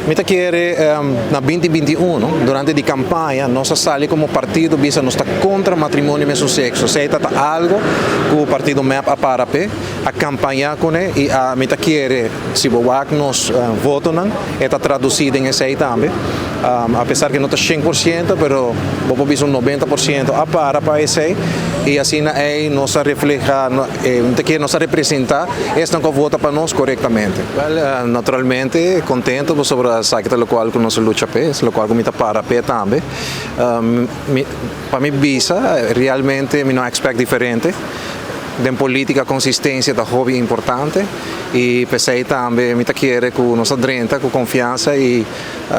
Mi ta kere na 2021, durante di campaña, nos a sali como partido bisa nos ta contra matrimonio mesun sexo. Esey ta algo cu partido MEP a para pe, a campaña cune y a mi ta kere si bo wak nos votonan, e ta traduci den esey tambe. A pesar cu no ta 100%, pero bo por bisa un 90% a para pa esey y asina ey nos a refleha, mi ta kere nos a representa esnan cu a vota pa nos corectamente. Wel, naturalmente contento pasobra esaki ta locual cu nos a lucha p'e, es locual cu mi ta para p'e tambe. Mi, pa mi bisa, realmente mi no a expect diferente. Den politica consistencia ta hopi importante y p'esey tambe mi ta kere cu nos a drenta cu confiansa y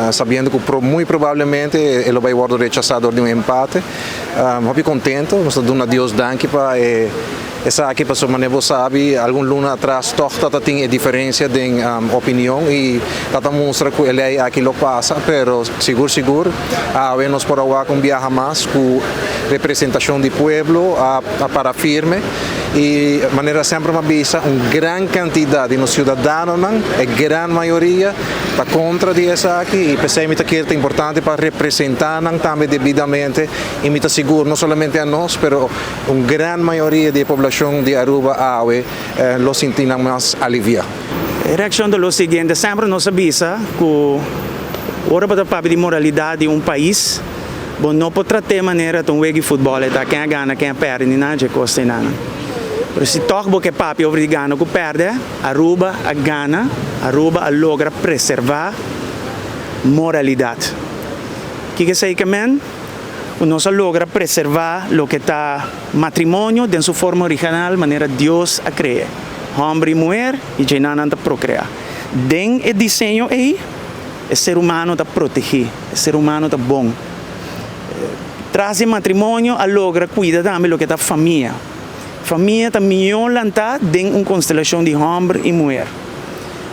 sabiendo cu muy probablemente e lo bay wordo rechasa door di un empate. Hopi contento, nos ta duna Dios danki pa e esaki, pasobra manera bo sabi, algun luna atras toch tata tin e diferencia den opinion y tata mustra cu e ley aki lo pasa, pero sigur sigur awe nos por a wak un biaha mas cu representacion di pueblo a para firme y, manera semper m'a bisa, un gran cantidad di nos ciudadanonan, e gran mayoria, ta contra di esaki y p'esey mi ta kere ta importante pa representa nan tambe debidamente y mi ta sigur no solamente anos, pero un gran mayoria di e poblacion di Aruba awe lo sinti nan mas alivia. E reaccion ta lo siguiente: semper nos a bisa cu ora bo ta papia di moralidad di un pais, bo no por trate manera ta un wega di futbol, e ta ken a gana, ken a perde, ni nada di e cos nan. Pero si toch bo ke papia over di gana cu perde, Aruba a gana, Aruba a logra preserva moralidad. Kico esey kiermen? Nos a logra preserva loke ta matrimonio den su forma original, manera Dios a crea. Homber y muher y nan ta procrea. Den e diseño ey, e ser humano ta protegi, e ser humano ta bon. Tras di matrimonio a logra cuida tambe loke ta famia. Famia ta miyon lanta den un constelacion di homber y muher.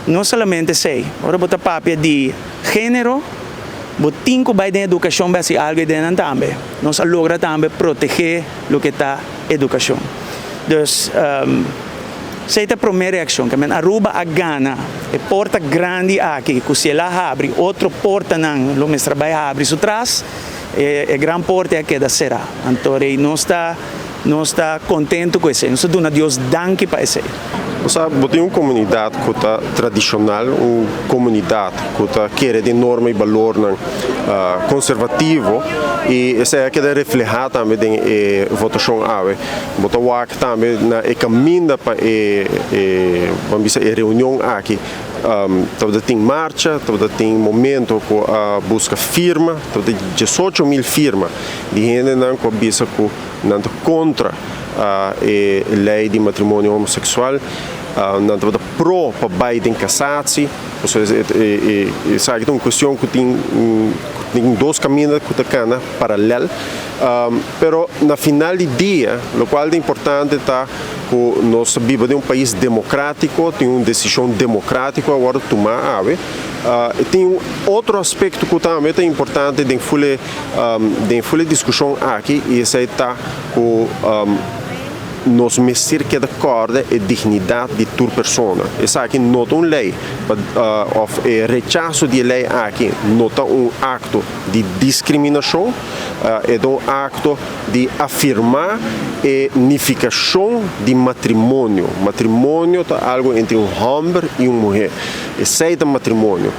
No solamente esey, ora bo ta papia di genero, bo tin cu bay den educacion bay haci algo den tambe. Nos a logra tambe protege loke ta educacion. Dus, esey ta e prome reaccion, kiermen Aruba a gana, e porta grandi aki, cu si el a habri, otro portanan lo mester bay habri su tras, e gran porta a keda sera. Anto, nos ta contento cu esey. Nos ta duna Dios danki pa esey. Osea, bo tin un comunidad cu ta tradicional, un comunidad cu ta kere den norma y balor conservativo y esey a keda refleha tambe den e votacion awe. Bo ta wak tambe na e caminda pa e, ban bisa, e reunion aki. Tabatin marcha, tabatin momento cu a busca firma, tabatin 18 mil firma di hendenan cu a bisa cu nan ta contra e ley di matrimonio homosexual, nan tabata pro pa bay den cassatie, osea, esaki ta un cuestion cu tin dos caminda cu ta cana paralelo, pero na final di dia, locual ta importante ta cu nos ta biba den un pais democratico, tin un decision democratico awor tuma awe. Tin un otro aspecto cu tambe ta importante den full discusion aki y esey ta cu nos mester keda corda e dignidad di tur persona. Esaki no ta un ley, of e rechaso di ley aki no ta un acto di discriminacion, e un acto di afirma e nificacion di matrimonio. Matrimonio ta algo entre un homber y un muher. Esey ta matrimonio.